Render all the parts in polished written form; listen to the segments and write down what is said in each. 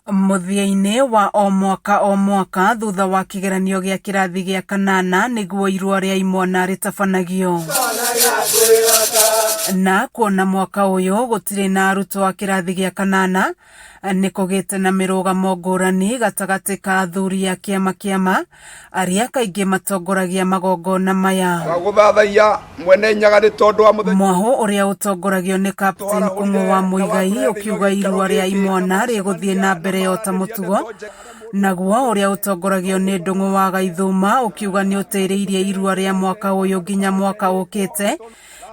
Mũthia-inĩ wa o mwaka o mwaka thutha wa kĩgeranio gĩa kĩrathi gĩa kanana nĩguo irua rĩa imwana rĩtabanagio. Na kuona mwaka ũyũ gũtirĩ na arutwo a kĩrathi gĩa kanana, nĩ kũgĩte na mĩrũgamo ngũrani gatagatĩ ka athuri a kĩama kĩama arĩa kaingĩ matongoragia magongona maya. Twagũthathaiya Mwene Nyaga nĩ tondũ wa mũthenya. Mwahũ ũrĩa ũtongoragio nĩ Captain Kung'ũ wa Muigai ũkiuga irua rĩa imwana rĩgũthiĩ na mbere o ta mũtugo, naguo ũrĩa ũtongoragio nĩ Ndung'u wa Gaithuma ũkiuga nĩ ũtĩrĩirie irua rĩa mwaka ũyũ nginya mwaka ũkĩte,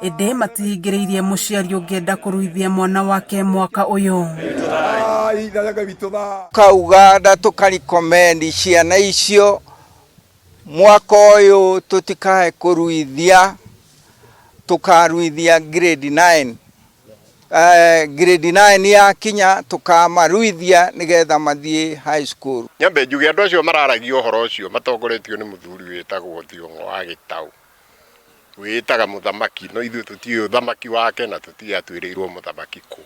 ĩndĩ matihingĩrĩirie mũciari ũngĩenda kũruithia mwana wake mwaka ũyũ. Tukauga na tũkarikomendi ciana icio mwaka ũyũ tũtikae kũruithia, tũkaruithia grade 9. Grade 9 yakinya tũkamaruithia nĩgetha mathiĩ high school. Nyambe njuge andũ acio mararagia ũhoro ũcio matongoretio nĩ mũthuri wĩtagwo Thiong'o wa Gĩtaũ, wĩĩtaga mũthamaki, no ithuĩ tũtiũĩ ũthamaki wake na tũtiũĩ atuĩrĩirwo mũthamaki kũ.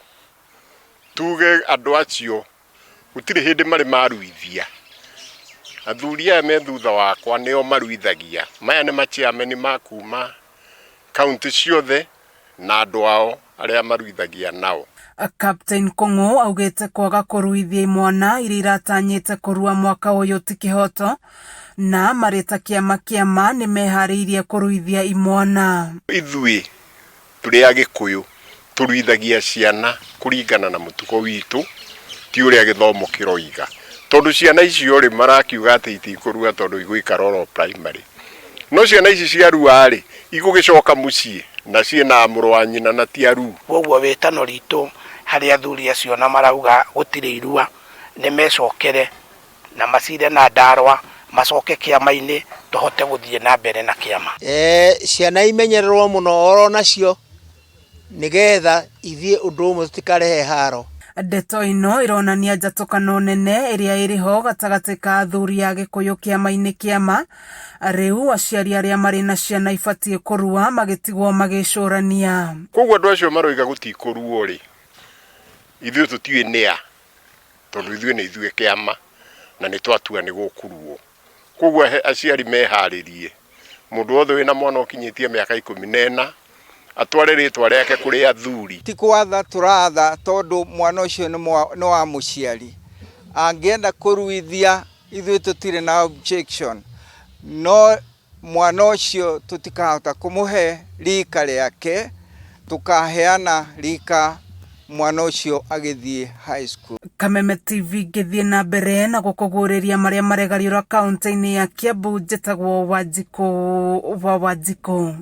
Tuge andũ acio gũtirĩ hĩndĩ marĩ maruithia. Athuri aya me thutha wakwa nĩo maruithagia. Maya nĩ machairman ma kuma kaũntĩ ciothe na andũ ao arĩa maruithagia nao. Captain Kung'u augĩte kwaga kũruithia imwana iria iratanyĩte kũrua mwaka ũyũ ti kĩhoto na marĩ ta kĩama kĩama nĩmeharĩirie kũruithia imwana. Ithuĩ Tũrĩ Agĩkũyũ tũruithagia ciana kũringana na mũtugo witũ, ti ũrĩa gĩthomo kĩroiga. Tondũ ciana icio rĩ, marakiuga atĩ itikũrua tondũ igũikara oro primary. No ciana ici ciarua rĩ, igũgĩcoka mũciĩ na ciĩna mũrũ wa nyina na ti aruu. Kwoguo wĩtano ritũ harĩ athuri acio na marauga gũtirĩ irua, nĩ mecokere na macire na ndarwa macoke kĩama-inĩ tũhote gũthiĩ na mbere na kĩama. Ciana imenyererwo mũno oro nacio nĩgetha ithiĩ ũndũ ũmwe tũtikarehe haro. Ndeto ĩno ĩronania njatũkano nene ĩrĩa ĩrĩ ho gatagatĩ ka athuri a Gĩkũyũ kĩama-inĩ kĩama. Rĩu aciari arĩa marĩ na ciana ibatiĩ kũrua magĩtigwo magĩcũrania. Kwoguo andũ acio maroiga gũtikũruo-rĩ, ithuĩ tũtiũĩ nĩa. tondũ ithuĩ nĩ ithuĩ kĩama na nĩ twatua nĩ gũkuruo. Koguo aciari meharĩrie, mũndũ wothe wĩna mwana ũkinyĩtie mĩaka 14 atware rĩtwa rĩake kũrĩ athuri. Ti gwatha tũratha tondũ mwana ũcio nĩ wa mũciari, angĩenda kũruithia ithuĩ tũtirĩ na objection, no Mwana ũcio tũtikahota kũmũhe rika rĩake, tũkaheana rika mwana ũcio agĩthiĩ high school. Kameme TV ngĩthiĩ na mbere na gũkũguũrĩria marĩa maregariũra kaũntĩ-inĩ ya Kiambu, njĩtagwo Wanjikũ wa Wanjikũ.